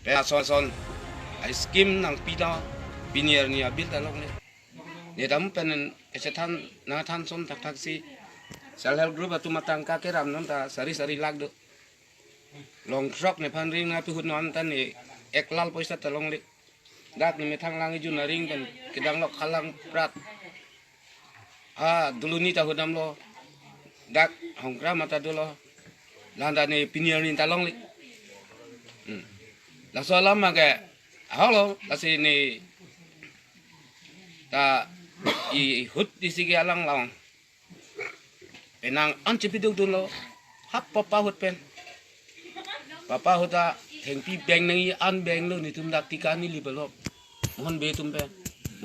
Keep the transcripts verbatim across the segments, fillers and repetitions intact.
Pen ason ason a-scheme nangpi ta pini arni a-bill ta longle. Ne dam pen kachethan nangthan son thakthak si self help group atum atangka keram non ta sari sari lakh do. Long throk nephan ring nangpihut non ta ne ek lakh poisa ta longle. Dak ne methang lang ijun aring pen kedang lok halang prat. Ha, duluni ta hudamlo. Dak hongkra mata dolo. Landa ne pini arni ta longle. Hmm. Laso alam ma ke, halo, lasi ne ta ihut isi ke alang lang. Penang an chepiduk dunlo. Hap papa ahut pen. Papa ahut ta thengpi beng nangji an benglo, netum dak tika neli belo. Mohan Bey atum pen.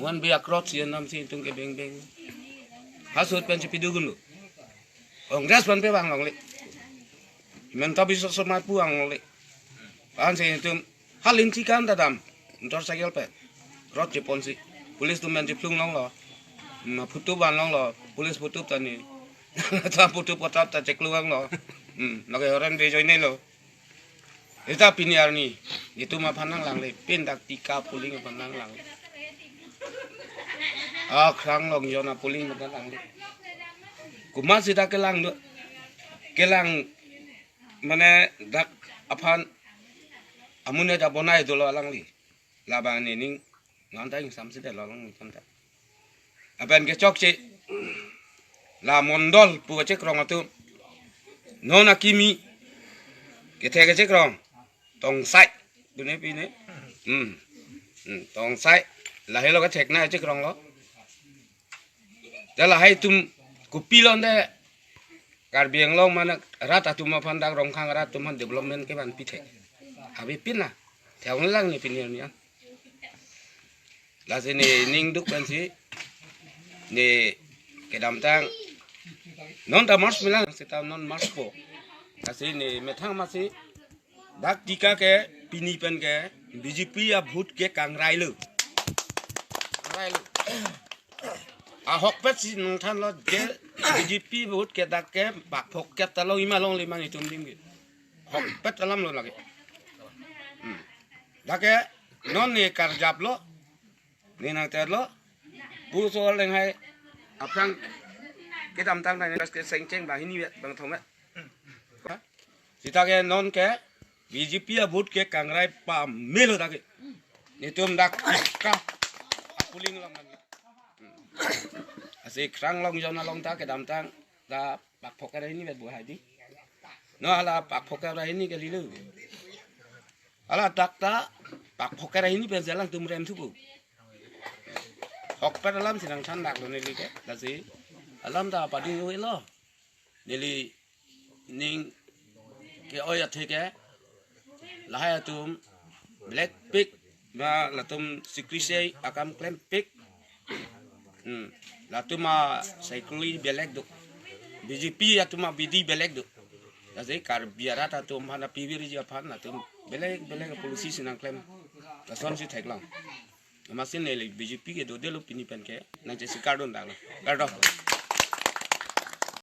Mohan Bey akrot si anam si netum ke beng beng. Halaso ahut pen chepiduk dunlo. Congress pen pe vang longle. Himanta Biswa Sarma pu vang longle. Ansi netum halin si kan ta dam. Motorcycle pen. Rot cheponsi. Police atum pen chephlung longlo. Hmm, photo van longlo. Police photo ta ne. Ta photo potap ta cheklo vanglo. Hmm, lake horn bejoinelo. Seta pini arni, netum aphan nanglangle, pen dak tika polling aphan nanglangle. Ah, Kranglong Jon a-polling aphan nanglangle. Komat seta kelang do, kelang mane dak aphan amonit abonai dolo alangli. Labang nening non ta ingsam si delo long ingsam ta. Lapen kechokche la mondol pu kachekrong atum. Non akimi kethe kachekrong. Tongsai. Dune pine. Hmm. Hmm. Tongsai. Lahelo kethek na kachekrong lo. Dak lahai atum kopilo de Karbi Anglong mane rat atum aphan dak Rongkhang rat atum aphan development kevan pithek. Abi pin na. Theklong lang ne pini arni an. Lasi ne ning duk pensi ne kedamtang non ta March melang seta non March po. Lasi ne methang masi dak tika ke pini pen ke B J P a-vote ke kangrailo. Kangrailo. Ahokpet si nangthanlo ke B J P vote ke dak ke bakphok ke ta long ima longle mane itum adim ke. Hokpet alam lo lake. Hmm. Dak ke non ne karjaplo. Ne nangterlo. Pu so leng hai aphrang kedamtang ta ne ke sengcheng banghini vet bangthom vet. Seta ke non ke B J P a-vote ke kangrai pamelo dak ke. Netum dak ka a-polling along nang. Hmm. Lasi Kranglong Jon along ta kedamtang ta bakphok ke ra hini vet bu hai di. Non hala bakphok ke ra hini ke lilo. Hala dak ta bakphok ke ra hini pen si alangtum rem thupo. Hokpet alam si nangthan daklo neli ke. Lasi alam ta pading lo. Neli ning ke-oi athe ke lahai atum black pig ma latum sikrisei akam klempik. Hmm. Latum a-psychology belek do. B J P atum abidi belek do. Lasi Karbi arat atum aphan a-P V Rijik aphan latum belek belek policy si nangklem. Lason si theklong. Amatsi neli B J P ke dodelo pini pen ke nangchesikar dun daklo. Kardom.